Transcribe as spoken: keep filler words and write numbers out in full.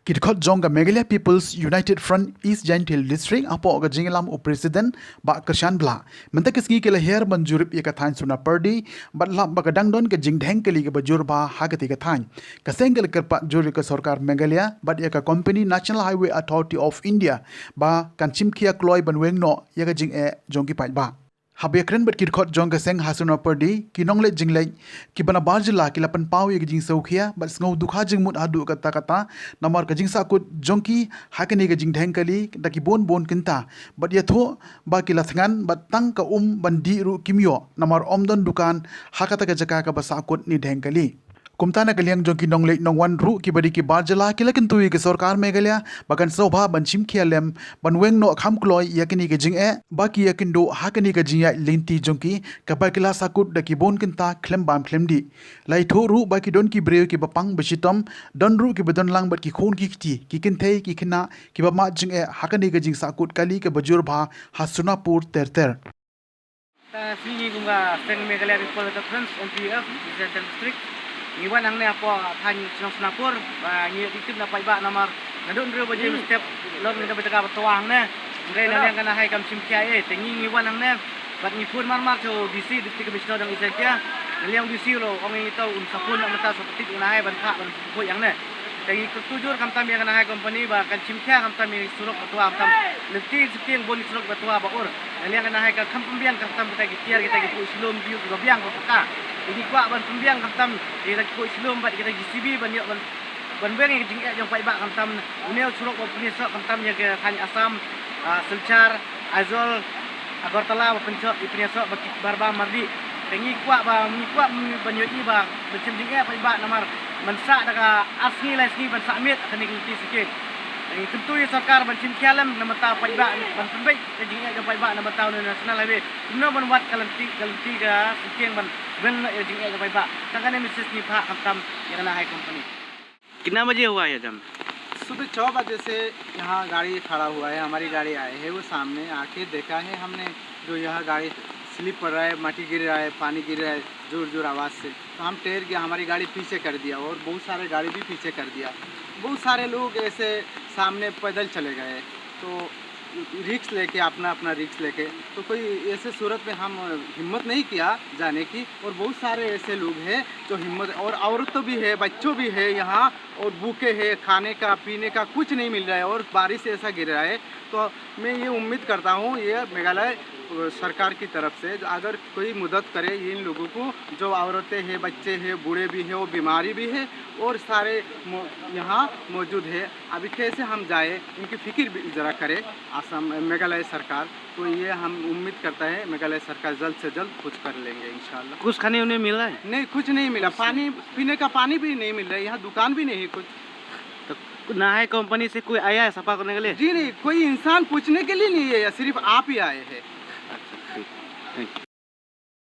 Ki dkhot jong ka Meghalaya People's United Front East Jaintia Hills District hapoh ka jingïalam u President Bah Kyrshan Blah mynta ka sngi ki la hiar ban jurip ïa ka thaiñ Sonapyrdi bad lap ba ka dang don ka jingdheng kali kaba jur bha ha katei ka thaiñ. Ka seng ka la kyrpad jur ïa ka sorkar Meghalaya bad ïa ka company National Highway Authority of India ba kan shim khia kloi ban weng noh ïa ka jingeh jong ki paidbah. Haba ïakren bad ki dkhot jong ka seng ha Sonapyrdi, ki nongleit jingleit kiba nabar jylla ki la pynpaw ïa ka jingsngewkhia bad sngewdukha jingmut haduh katta katta namar ka jingsahkut jong ki ha kane ka jingdheng kali da ki bun bun kynta bad ïathuh ba ki la thngan bad tang ka um ban dih ruh kim ïoh namar ym don dukan ha kata ka jaka kaba sahkut ne dheng kali. Kumta na ka liang jong ki nongleit nongwan ruh kiba dei ki bar jylla ki la kyntu ïa ka sorkar Meghalaya ba kan sngewbha ban shim khia lem ban weng noh kham kloi ïa kane ka jingeh ba ki ïakynduh ha kane ka jingïaid lynti jong ki kaba ki la sahkut da ki bun kynta khlem bam khlem dih. La ïathuh ruh ba ki don ki briew kiba pang ba shitom, don ruh kiba don lang bad ki khun ki kti, ki kynthei ki khynnah kiba mad jingeh ha kane ka jingsahkut kali kaba jur bha ha Sonapur ter ter. Ka sngi ngi kum ka seng Meghalaya People Enterprise, M P F, East Jaintia District. Ngi wan hangne hapoh thaiñ shnong Sonapur ba ngi ïoh tip na paidbah namar naduh hynriew baje mynstep lor ngi da ba jaka ba twa hangne. Hynrei na liang ka NHAI kam shim khia ei. Te ngi ngi wan hangne bad ngi phone mar mar sha u D C, Deputy Commissioner jong East Jaintia. Na liang u D C u la ong ïa ngi to un sa phone na mynta sa pyntip ïa ka NHAI ban phah ban khuid hangne. Te ngi kyntu jur khamtam ïa ka NHAI company ba kan shim khia khamtam ïa ka surok ba twa khamtam. Lynti shiteng bun surok ba twa ba ur. Na liang ka NHAI ka kham pynbiang khamtam kita ki tiar kita ki phuh shlum dei kiba biang ba paka. Te ngi kwah ban pynbiang khamtam ïa kita ki phuh shlum bad kita J C B ban ïoh ban, ban weng ïa ka jingeh jong paidbah khamtam. Une u surok ba pynïasoh khamtam ïa ka thaiñ Assam, ah, Silchar, Aizawl, Agartala ba pynïasoh, ba pynïasoh ba ki bar ba mardi. Te ngi kwah ba, ngi kwah ban ïohi ba ban shem jingeh paidbah namar ban sah da ka ar sngi lai sngi ban sah miet kane ka lynti shiteng. Te ngi kyntu ïa sorkar ban shim khia lem na bynta paidbah ban pynbeit ka jingeh jong paidbah na bynta une u National Highway. Kumno ban wad ka lynti, ka lynti ka shiteng ban weng noh ïa ka jingeh jong paidbah. Tang kane message ngi phah khamtam ïa ka NHAI company. कितना बजे हुआ ये जाम? सुबह छः बजे से यहाँ गाड़ी खड़ा हुआ है, हमारी गाड़ी आई है, वो सामने आके देखा है हमने, जो यहाँ गाड़ी स्लिप पड़ रहा है, माटी गिर रहा है, पानी गिर रहा है जोर जोर आवाज़ से, तो हम टेर गया, हमारी गाड़ी पीछे कर दिया और बहुत सारे गाड़ी भी पीछे कर दिया। बहुत सारे लोग ऐसे सामने पैदल चले गए, तो रिस्क लेके, अपना अपना रिस्क लेके, तो कोई ऐसे सूरत में हम हिम्मत नहीं किया जाने की। और बहुत सारे ऐसे लोग हैं जो हिम्मत, और औरत भी है, बच्चों भी है यहाँ, और भूखे हैं, खाने का पीने का कुछ नहीं मिल रहा है और बारिश ऐसा गिर रहा है। तो मैं ये उम्मीद करता हूँ ये मेघालय, अ, सरकार की तरफ से अगर कोई मदद करे इन लोगों को, जो औरतें हैं, बच्चे हैं, बूढ़े भी हैं, वो बीमारी भी है और सारे मो-, यहाँ मौजूद है। अभी कैसे हम जाए, इनकी फिक्र भी ज़रा करे आसाम, मेघालय सरकार। तो ये हम उम्मीद करता है मेघालय सरकार जल्द से जल्द कुछ कर लेंगे इंशाल्लाह। कुछ खाने उन्हें मिला है? नहीं, कुछ नहीं मिला। पानी पीने का पानी भी नहीं मिल रहा है, यहाँ दुकान भी नहीं है कुछ। तो ना है कंपनी से कोई आया है सफा करने के लिए? जी नहीं, कोई इंसान पूछने के लिए नहीं है, सिर्फ आप ही आए हैं। अच्छा, ठीक। थैंक यू।